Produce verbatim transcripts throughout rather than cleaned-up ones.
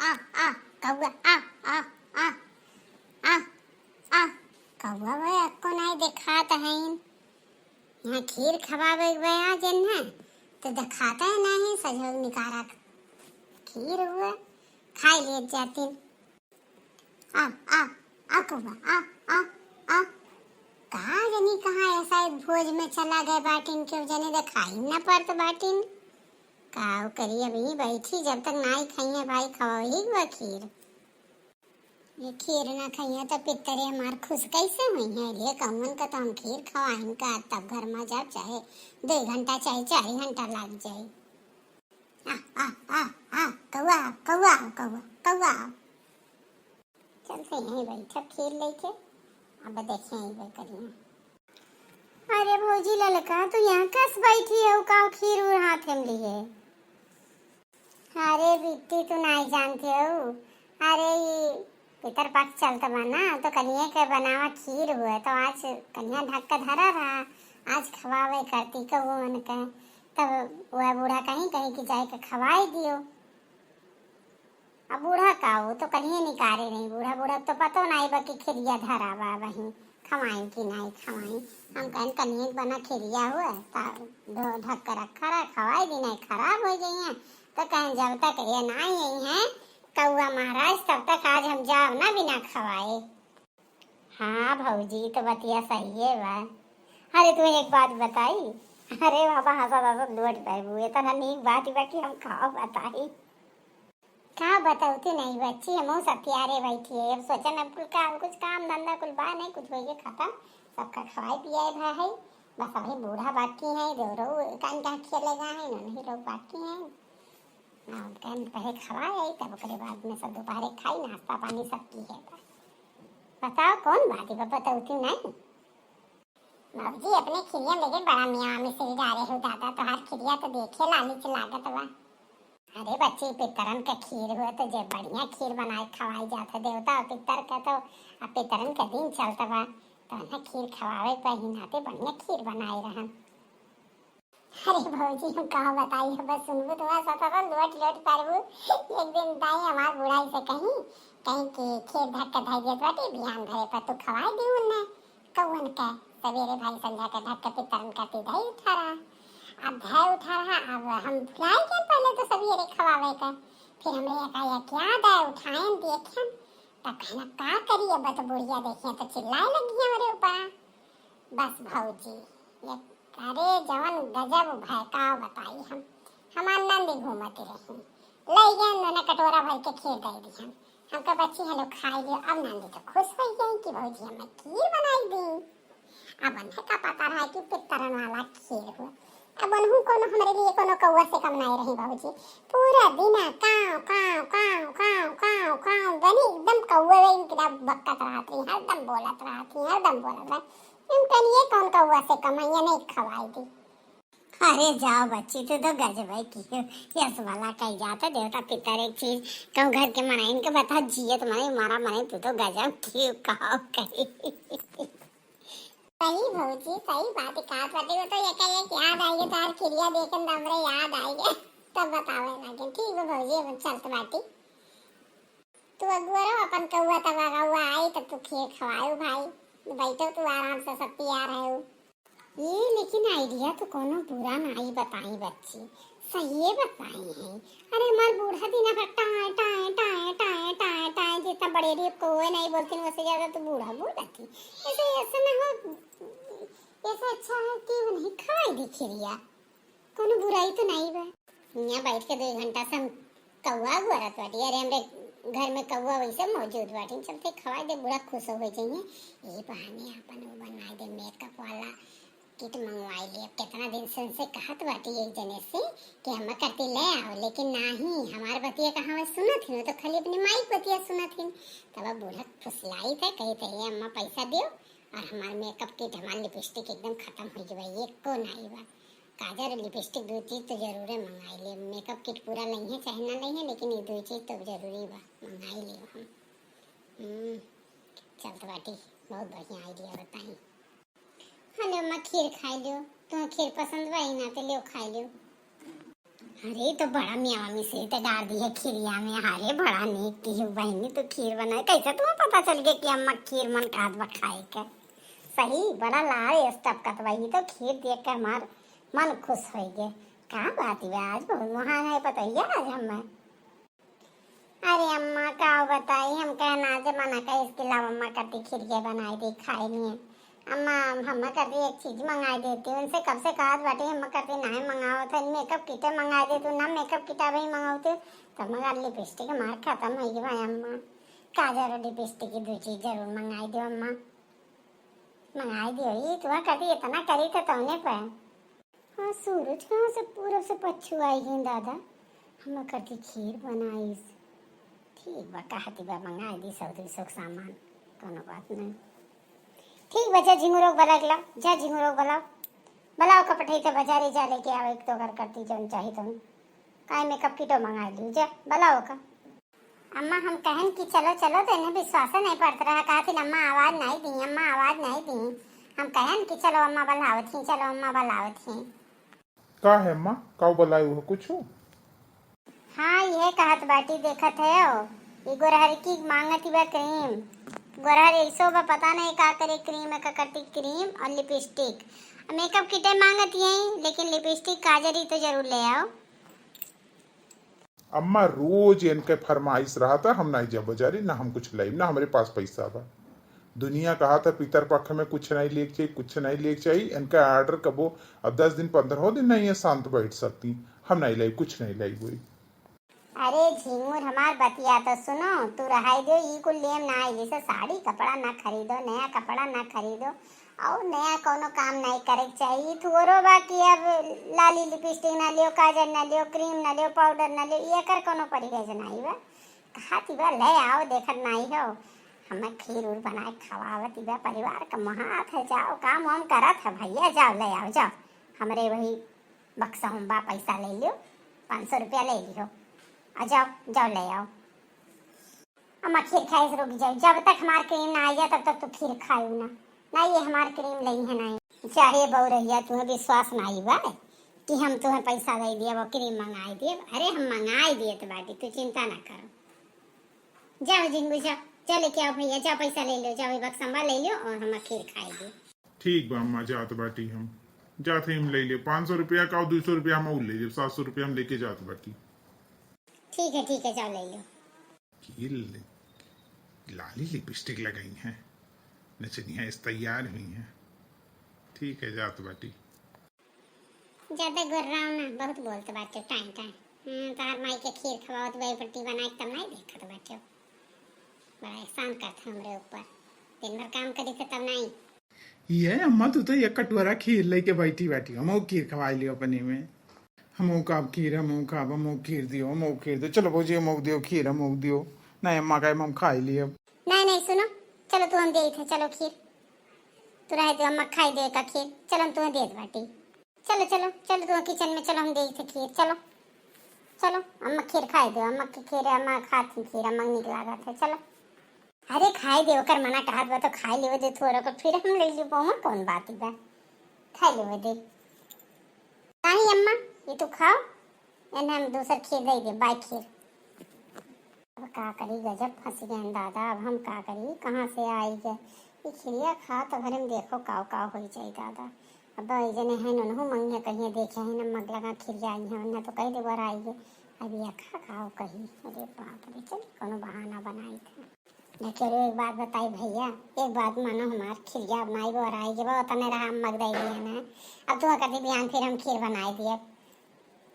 आ, आ, कौआ, आ, आ, आ, आ, आ, कौआ भाई अक्को नाई देखात हइन। यहाँ खीर खवावे के बा आज इन्हें, तो देखात है नहीं, सजो निकारा खीर हुआ, खाई ले जातिन। आ, आ, आ कौआ, आ, आ, आ। का जनी कहाँ ऐसा एक भोज में चला गए बाटिन, केहू जने देखाई न पड़त बाटिन। का करी, अभी बैठी, जब तक नाई खाइए भाई, खवाओ ही बा खीर। ये खीर ना खाइए तो पितरे हमार खुश कैसे हुई है? ले कौन का तो हम खीर खवाइन का, तब घर में जाब, चाहे दो घंटा, चाहे चार घंटा लग जाए। आ, आ, आ, आ, कौआ, कौआ, कौआ, कौआ। चल से यहीं बैठब खीर लेके, अब देखे ही करिए। अरे भौजी ललका, तू यहाँ कस बैठी हो, का खीर उर हाथ में लिए? अरे बिट्टी, तू नहीं जानते हो, अरे ये पितर पक्ष चलत बा ना, तो कनिए के बनावा खीर हुए, तो आज कनिया ढक के धरा रहा, आज खवावे करती कौन के, तब वह बूढ़ा कहीं कहीं कि जाए के खवाई दियो। अब बूढ़ा का हो, तो कनिए निकारे नहीं, बूढ़ा बूढ़ा तो पतो नहीं बा कि खिरिया धरा बा वहीं, खवाई कि नहीं खवाई। हम कहन कनिए के बना खिरिया हुए, ता ढो-, ढक के रखा रहा, खवाई दी नहीं, खराब हो जाइए। तो कहन जब तक ये नहीं आई है कौआ महाराज, तब तक आज हम जाब ना बिना खवाए। हाँ भौजी, तो बतिया सही है बा। अरे तुम्हें एक बात बताई, अरे बाबा हंसत हंसत लोट पाए, इतना नीक बात बा कि हम का बताई। का बतौती नहीं बच्ची, हमहू सतियारे बैठी है। अब सोचन अब कुल काम, कुछ काम धंधा कुल बा नहीं, कुछ होइए खत्म, सबका खवाए पियाए भा है। बस अभी बूढ़ा बाकी है, देवरो कान का खेले गा है, ननही लोग बाकी हैं। हम कहन पहले खवाए आई, तब ओकरे बाद में सब दोपहरे खाई, नाश्ता पानी सब की है। बताओ कौन बात है, बतौती नहीं। बाबूजी, अपने खिरिया लेके बड़ा मियाँ मिसिरी डारे हो दादा, तोहार खिरिया तो देखे लाली से लागत बा। अरे बच्ची, पितरन के खीर हुए तो जे बढ़िया खीर बनाए खवाई जात है देवता और पितर के, तो अब पितरन के दिन चलत बा, तो उन्हें खीर खवावे के ही नाते बढ़िया खीर बनाए रहन। अरे भौजी, हम का बताई, अब बस सुनबू तो बस सतत लोट लोट करबू। एक दिन दाई हमार बुढ़ाई से कहीं, कहीं कि खीर ढक के धई देत बाटी, बिहान भरे पर तू खवाई दी उन्हें। कौन के? सवेरे भाई संझा के ढक के पितरन का ती धई उठा रहा। अब धई उठा रहा, अब हम भुलाई गए पहले तो सवेरे खवावे के। फिर हमरे एकाएक याद आए, उठाएन देखेन, त कहना का करी, अब तो बुढ़िया देखे तो चिल्लाए लगी हमरे ऊपर। बस भौजी, ये अरे जवन गजब भय का बताई हम। हमार नंदी घूमत रही, ले गए उन्हें कटोरा भर के खीर दे दिहन। हमका बच्ची हेलो खाई लियो। अब नंदी तो खुश हो गई कि भौजी हमें खीर बनाई दी। अब उन्हें का पता रहा कि पितरन वाला खीर हुआ। अब उनहू कोनो हमरे लिए कोनो कौआ से कम नहीं रही भौजी। पूरा दिन काव, काव, काव, काव, काव, काव, गनी एकदम कौआ एकदम बकत रहत रही, हरदम बोलत रहत रही, हरदम बोलत रही। हम कहनी, "ये कौन कौआ से कम है, ये नहीं खवाई दी।" अरे जाओ बच्ची, तू तो गजब है की हो। यस भला कही जाता देवता पितर एक चीज, कहूँ घर के मनाइन के बता जियत मने मारा मने, तू तो गजब की हो, कहो कही। सही भौजी, सही बात है, का बाटे, वो तो एकाएक याद आई है, तार खिरिया देखे हमरे याद आई है, तब बतावे लगे। ठीक है भौजी, अब चलत बाटी। तू अगुआ रहो, अपन कौआ तब अगुआ आई, तब तू खीर खवायो भाई। बैठो तू आराम से, सब तैयार है। ये लेकिन idea तो कोनो बुरा नाई बताई बच्ची, सहिए बताई है। अरे हमार बूढ़ा दिना भर टाए, टाए, टाए, टाए, टाए, टाए, जितना बड़े रे कोई नहीं बोलती, वैसे ज्यादा तो बूढ़ा बोलती। ऐसे, ऐसे ना हो, ऐसे अच्छा है कि उन्हें खवाई दी खिरिया, कोनो बुराई तो नहीं बा। यहाँ बैठ के दो घंटा से हम कौआ गोरत बाटी। अरे हमरे घर में कौआ वैसे मौजूद बाटी, चलते खवाई दे, बूढ़ा खुश हो जाइए। ये बहाने अपन वो बनवाई दे, makeup वाला kit मंगवाई ले। अब कितना दिन से उनसे कहत बाटी एक जने से कि हम करती ले आओ, लेकिन नाही, हमार बतिया कहाँ वो सुनत हिन, वो तो खाली अपने माई के बतिया सुनत हिन। तब अब बूढ़ा फुसलाई था, कही थे, "ये अम्मा पैसा दियो और हमार makeup kit, हमार lipstick एकदम खत्म हो गई, एको नाही बा। काजर, lipstick दो चीज तो जरूरे मंगाई ले। Makeup kit पूरा नहीं है, चाहे ना नहीं है, लेकिन ये दो चीज तो जरूरी बा, मंगाई ले हम।" हम्म, चलत बाटी, बहुत बढ़िया idea बताई। हाँ, ले अम्मा, खीर खाई लियो। तुम्हें खीर पसंद बा, ही नाते लियो, खाई लियो। अरे, ई तो बड़ा मेवा मिश्री त डार दिहे खीरिया में। अरे, बड़ा नीक किहू बहिनी, तू खीर बनाए। कैसे तुम्हें पता चल गया कि अम्मा खीर मन कहत बा खाए के? सही, बड़ा लार एस टपकत बा। ई तो खीर देख के हमार मन खुश होइ गए। का बात बा, आज बहुत महान है पतोहिया आज हमें। अरे अम्मा, का बताई, हम कहना जे मना कहिस कि लाव अम्मा करती खीरिया बनाई दे, खाए नहीं। अम्मा, हम करती एक चीज मंगाई देती, उनसे कब से कहत बाटी, हम करती नाहीं मंगावत है, मेकअप किटे मंगाई देती, ना मेकअप किट अभी मंगावती, तो मगर लिपस्टिक हमार खत्म होइ गई भाई अम्मा। काजर और लिपस्टिक की दो चीज जरूर मंगाई दो अम्मा, मंगाई दो। ये तुम्हार करती इतना करी तो तौने पे। हाँ, सूरज कहाँ से पूरब से पच्छू आई गई दादा, हम करती खीर बनाइस। ठीक बा, कहती बा, मंगाई दी सौ दुई सौ के सामान, कोनो बात नहीं। ठीक बा, जा झिंगुरो के बलाए के लाओ, जा झिंगुरो के बलाओ, बलाओ का पठई त बाजारे जा लेके आओ एक दो घर करती जौन चाही तौन। काहे मेकअप किटो मंगाई ली, जा बलाओ का। अम्मा हम कहन कि चलो चलो तो इन्हें विश्वास नहीं पड़त रहा, कहती अम्मा आवाज नहीं दी, अम्मा आवाज नहीं दी। हम कहन कि चलो अम्मा बलावत ही, चलो अम्मा बलावत ही। का है अम्मा, का बलाए हो कुछ? हाँ, यह कहत बाटी, देखत है, ई गोरहर की मांगत बा क्रीम। गोरहर ऐसो बा, पता नहीं का करे, क्रीम है, का करती क्रीम और लिपस्टिक। मेकअप किटे मांगत यही, लेकिन लिपस्टिक काजर ही तो जरूर ले आओ। अम्मा, रोज इनके फरमाइश रहत है, हम नहीं जाब बाजारी, ना हम कुछ लाइब, ना हमरे पास पैसा बा। दुनिया कहत है पितर पक्ष में कुछ नहीं लेके चाहिए, कुछ नहीं लेके चाहिए। इनका ऑर्डर कबो अब दस दिन, पन्द्रह दिन नहीं है, शांत बैठ सकती। हम नहीं लाइब, कुछ नहीं लाइब होई। अरे झिंगुर, हमार बतिया तो सुनो, तू रहाई दो, ई कुल लेम ना आई, जैसे साड़ी कपड़ा ना खरीदो, नया कपड़ा ना खरीदो, और नया कोनो काम नहीं करे के चाहिए। थोरो बा कि अब लाली लिपस्टिक ना लियो, काजल ना लियो, क्रीम ना लियो, पाउडर ना लियो, ये कर कोनो परिवेश नहीं बा। कहा तिबा ले आओ, देखत नहीं हो, हमें खीर उर बनाए खवावत बा, परिवार का महात है, जाओ काम वाम करत है भैया, जाओ ले आओ, जाओ। हमरे वही बक्सा में बा, पैसा ले लियो, पाँच सौ रुपया ले लियो, आ जाओ, जाओ ले आओ। अम्मा खीर खाए से रुक जाओ, जब तक हमार क्रीम ना आई जाए तब तक तू खीर खाओ ना। ना ये हमार क्रीम लई है ना। चाहे बउरहिया, तुम्हें विश्वास ना आई बा कि हम तुम्हें पैसा दे दिया, वो क्रीम मंगाई दिए। अरे हम मंगाई दिए तो बाटी, तू चिंता ना करो। जाओ जिंगू जाओ, जाओ लेके आओ भैया, जाओ पैसा ले लो, जाओ ये बक्सा में ले लो और हम खीर खाए दो। ठीक बा अम्मा, जात बाटी हम। जात ही हम ले ले, पाँच सौ रुपया का और दो सौ रुपया हम और ले लेब, सात सौ रुपया हम लेके जात बाटी। ठीक है, ठीक है, जाओ ले लो। ये ले, लाली लिपस्टिक लगाई हैं, नचनिया इस तैयार हुई हैं। ठीक है, जात बाटी। ज्यादा गुर्राओ ना, बहुत बोलत बाटे टाइम टाइम। हम्म, तोहार माई के खीर खवावत बाई, रोटी बनाई तब नहीं देखत बाटे। बड़ा एहसान करत है हमरे ऊपर, दिन भर काम करी थे तब नहीं। ये अम्मा, तू तो एक कटोरा खीर लेके बैठी बाटी, हमहू खीर खवाई लियो अपने में। हमहू खाब खीर, हमहू खाब, हमहू खीर दियो, हमहू खीर दियो। चलो भौजी, हमहू दियो खीर, हमहू दियो। नहीं अम्मा, कहे हम खाई लिए अब। नहीं, नहीं, सुनो, चलो तू हम देई थे, चलो खीर। तू रहे दे, अम्मा खाई दे का खीर। चलो हम तुम्हें देत बाटी। चलो, चलो, चलो तू किचन में, चलो हम देई थे खीर, चलो। चलो, अम्मा खीर खाई दो, अम्मा के खीर, अम्मा खात ही खीर, अम्मा नीक लागत है, चलो। अरे खाए दे, ओकर मना कहत बा तो खाए लेवे दे थोड़ा को, फिर हम ले लेबो, ओमा कौन बात बा, खाए लेवे दे। नहीं अम्मा, ये तू खाओ, एने हम दूसर खीर दे दे, बाई खीर। अब का करी, गजब फंस गए हैं दादा, अब हम का करी, कहाँ से आई गए? ये खीरिया खा तो घरे में देखो काव काव हो जाए दादा। अब ई जने हैं ननहु मंगिया कहिए देखे हैं न मग लगा खीरिया आई हैं, उन्हें तो कह दे बर आई गए। अब ये खा काव कही, अरे बाप रे, चल कोनो बहाना बनाई था। लेकिन एक बात बताई भैया, एक बात मानो हमार, खिरिया अब नाई बोराई के बा, तने रहा हम मग दे दिया ना। अब तू कभी बिहान फिर हम खीर बनाई दिए।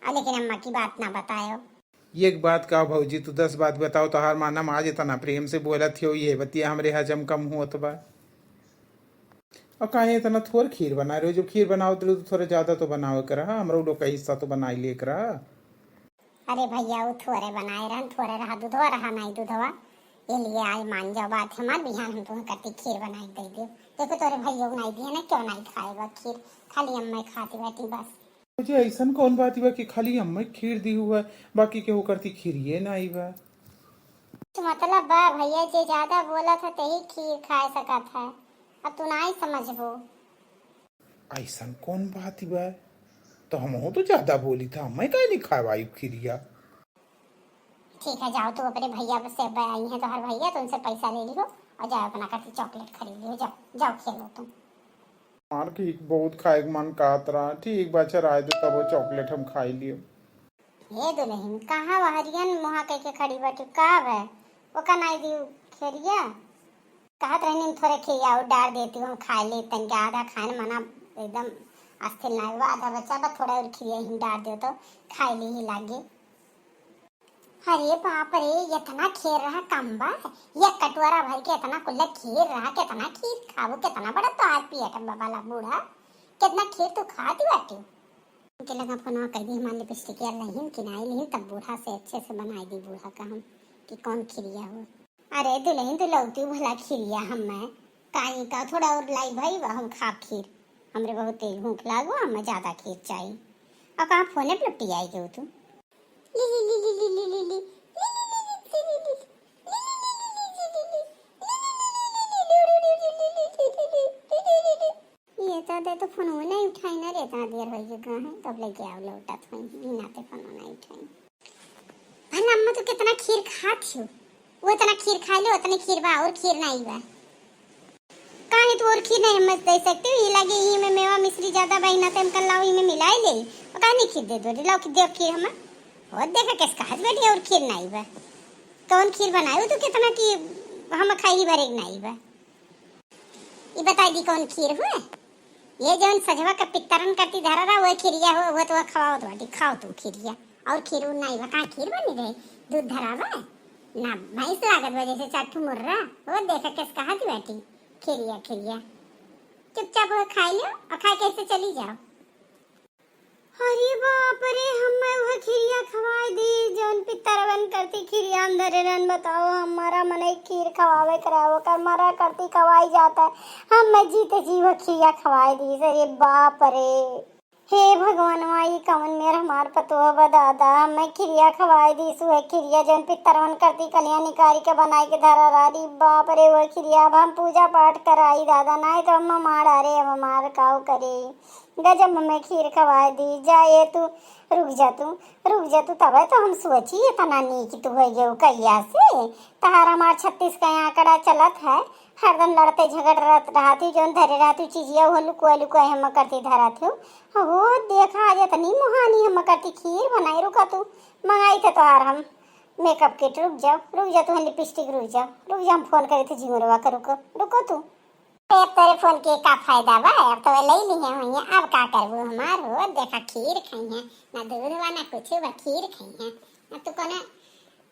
अब लेकिन अम्मा की बात ना बतायो। एक बात का भौजी, तू दस बात बताओ, तोहार मानम आज इतना प्रेम से बोलत हो, ये बतिया हमरे हजम कम होत बा। और काहे इतना थोर खीर बना रहे हो? जब खीर बनावत रहे तो थोड़ा ज्यादा तो बनावे के रहा, हमरा लोग का हिस्सा तो बनाई लेके रहा। अरे भैया, वो थोरे बनाए रहन, थोरे रहा, दूधवा रहा, नाई दूधवा। ये लिए आज मान जाओ बात हमार, बिहान हम तुम्हें कति खीर बनाई दे दे। देखो तोरे भैया को नाई दिए ना, क्यों नाई खाए बा खीर, खाली अम्मा खाती बैठी बस। मुझे ऐसन कौन बात बा कि खाली अम्मा खीर दी हुआ, बाकी केहू करती खीरिए नाई बा? कुछ मतलब बा भैया, जे ज्यादा बोलत है तेही खीर खाए सकत है, अब तू नाई समझबो। ऐसन कौन बात बा? तो हमहू तो ज्यादा बोली था, मैं काहे नहीं खवाई खिरिया? ठीक है, जाओ तू अपने भैया से, ब-, आई हैं तोहर भैया, तो उनसे पैसा ले लियो और जाओ अपना करती चॉकलेट खरीद लियो, जाओ, जाओ खेलो तुम। मार के बहुत खाए के मन कहत रहा, ठीक बा, चराए दे तब वो चॉकलेट हम खाई लियो। ए दुलहिन, कहाँ वहरियन मुहा कह के खड़ी बाटी, का बे? ओका नाई दी खिरिया? कहत रहनी हम थोड़े खिरिया और डार देती हूँ, हम खाए ले, तनिका आधा खाए न मना एकदम अस्थिर नाई हुआ, आधा बचा बा, थोड़ा और खिरिया ही डार दे तो खाए ले ही लागे। अरे बाप रे, इतना खीर रहा कम बा? एक कटोरा भर के इतना कुल्ला खीर रहा, कितना खीर खाबो, कितना बड़ा तोहार पेट बा बाला बूढ़ा, कितना खीर तू खाती बाटी? उनके लगा फोनवा कह दी, हमार लिपस्टिक यार लहिन कि नाई लहिन, तब बूढ़ा से अच्छे से बनाई दी, बूढ़ा का हम कि कौन खिरिया हो। अरे दुलहिन, दुलौती भला खिरिया हमें काई का थोड़ा और लाई भाई बा, हम खा खीर, हमरे बहुत तेज भूख लागो, हमें ज्यादा खीर चाहिए। और कहाँ फोने पे लपटी आई गयो तू? ये तो दे तो फोन नहीं उठाई ना रे, इतना देर हो गया है, तब लेके आओ लौटत होई, ई नाते फोन नहीं उठाई। भला अम्मा तू कितना खीर खात हो, वो इतना खीर खा ले, उतने खीर बा और खीर नहीं बा। काहे तू और खीर नहीं हमें दे सकते हो? ये लागे ई में मेवा मिश्री ज्यादा बा, ई नाते हम कल लाओ ई में मिलाई ले। और काहे नहीं खीर दे दो रे, लाओ खीर दे खीर हमें। और देखा कैसे कहा बेटी और खीर नहीं बा। कौन खीर बनाई तू कितना कि हम खाई ही भरे नहीं बा। ई बताई दी कौन खीर हुए? ये जौन सजवा का पित्तरन करती धरा रहा, वो खिरिया हो, वो तो खवाओ तो बाटी, खाओ तू खिरिया। और खीर उ नाई बा, कहाँ खीर बनी रहे? दूध धरा बा? ना भैंस लागत बा जैसे चार ठो मुर्रा। वो देखा कैसे कहा दी बाटी, खिरिया, खिरिया। चुपचाप वो खाई लो और खा के ऐसे चली जाओ। अरे बाप रे, हमें वह खिरिया खवाए दी, जौन पित्तरवन करती खिरिया हम धरे रहन। बताओ, हमारा मनई खीर खवावे कराओ, कर मरा करती खवाई जाता है, हमें जीते जी वह खिरिया खवाए दी। अरे बाप रे, हे भगवानवा, ई कवन मेर हमार पतोह बा दादा, हमें खिरिया खवाए दी, सुहे खिरिया जौन पित्तरवन करती कलिया निकारी के बनाई के धरा रही। बाप रे, वह खिरिया अब हम पूजा पाठ कराई दादा, नाई तो हम मार डारे, अब हमार काव करे। गजब हमें खीर खवाए दी। जा ये तू, रुक जा तू, रुक जा तू, तबे तो हम सोची इतना नीक तू हो गयो कहिया से। तहार हमार छत्तीस का आंकड़ा चलत है, हरदम लड़ते झगड़ रहत रहती, जौन धरे रहती चीजिया वो लुकुआ लुकुआ हम करती धरत हो। वो देखा आज इतनी मुहानी हम करती खीर बनाई, रुका तू, मंगाई थे तोहार हम मेकअप किट। रुक जाओ, रुक जा तू, लिपस्टिक रुक जाओ, रुक जा, हम फोन करी थे झिंगुरवा के, रुको, रुको तू। ए, तोरे फोन के का फायदा बा? अब तो ले ली है हुइया, अब का करबू हमार हो? देखा खीर खाई है, ना दूध बा ना कुछ बा, खीर खाई है। ना तू कौन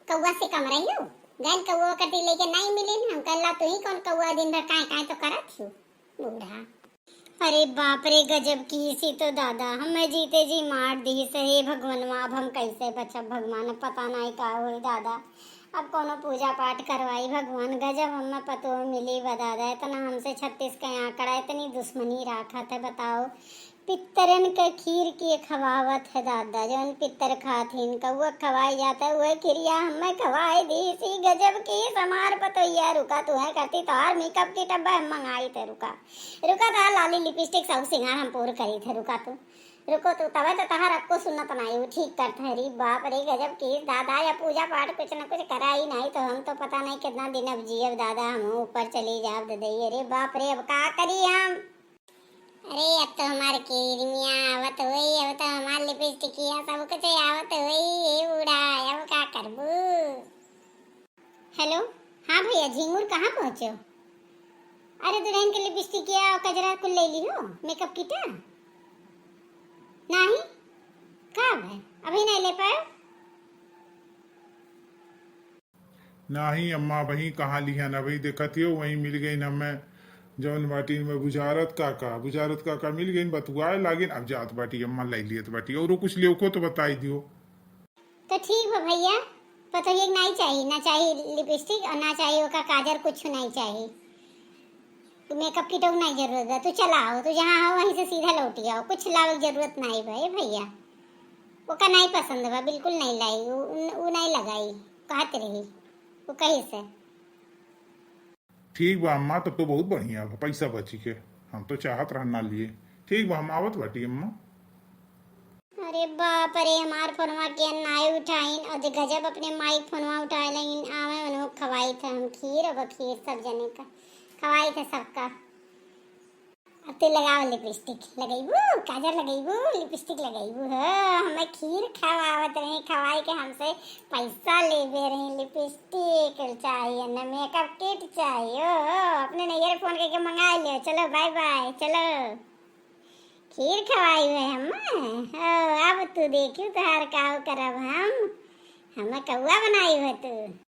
कौआ से कम रही हो? गैन कौआ कटी लेके नहीं मिले ना, हम कहला तू ही कौन कौआ दिन भर काए काए तो करत हो बूढ़ा। अरे बाप रे, गजब की सी तो दादा, हमें जीते जी मार दी से। हे भगवानवा, अब हम कैसे बचब भगवान, पता नहीं का होई दादा। अब कोनो पूजा पाठ करवाई भगवान, गजब हमें पतोह मिली बा दादा। इतना हमसे छत्तीस के आंकड़ा, इतनी दुश्मनी राखत है, बताओ। पित्तरन के खीर के खवावत है दादा, जौन पित्तर खाथिन कौआ खवाई जाता है, वह खिरिया हमें खवाई दी सी। गजब की समार पतोहिया, रुका तू है करती तोहार मेकअप किट अब हम मंगाई थे, रुका, रुका तोहार लाली लिपस्टिक सब सिंगार हम पूर करी थे, रुका तू। रुको तू, तबे तो तहार अक्को सुनत नाई, वो ठीक करत है। रे बाप रे, गजब की दादा, या पूजा पाठ कुछ न कुछ करा ही नहीं तो हम तो पता नहीं कितना दिन अब जियब दादा, हम ऊपर चली जाब दे दे। अरे बाप रे, अब का करी हम? अरे अब तो हमार किरमिया आवत होई, अब तो हमार लिपस्टिकिया सब कुछ आवत होई, ए बूढ़ा, अब का करबू? हेलो, हाँ भैया, झिंगुर कहाँ पहुँचे हो? अरे दुल्हन के लिपस्टिकिया और कजरा कुल ले ली हो, मेकअप किटा? नहीं, कब है? अभी नहीं ले पाए? नाही अम्मा, वहीं कहाँ लिहन, अभी देखत हियो, वहीं मिल गई हमें, जौन बाटी में बुझारत काका, बुझारत काका मिल गई, बतुआए लागिन, अब जात बाटी अम्मा, लाई लियत बाटी, औरो कुछ लेवको तो बताई दियो। तो ठीक बा भैया, पतोहिया के नाई चाही, ना चाही लिपस्टिक और ना चाही ओका काजर, कुछ नहीं चाही। मेकअप किटो के नाई जरूरत बा, तू चला आओ, तू जहाँ हो वहीं से सीधा लौटी आओ, कुछ लावे के जरूरत नहीं बा ए भैया। ओका नहीं पसंद बा, बिल्कुल नहीं लाई, उ, उ नहीं लगाई, कहत रही, उ कही से। ठीक बा अम्मा, तब तो बहुत बढ़िया बा, पैसा बची के। हम तो चाहत रहन ना लिए। ठीक बा, हम आवत बाटी अम्मा। अरे बाप रे, हमार फोनवा के नाई उठाइन, और जे गजब अपने माई के फोनवा उठाए लगिन, आवे उन्हों खवाई थे हम खीर, और खीर सब जने का खवाई थे सबका। अब तू लगाओ लिपस्टिक, लगैबू काजर, लगैबू लिपस्टिक, लगैबू हो, हमें खीर खवावत रही, खवाई के हमसे पैसा लेबे रही, लिपस्टिक चाहिए न, मेकअप किट चाहिए, ओ, ओ, अपने नैहर फोन करके मंगा लियो, चलो बाय बाय, चलो। खीर खवाई हुए हम, ओ, अब तू देखियो तोहार काव करब हम, हमें कौआ बनाई हुए तू।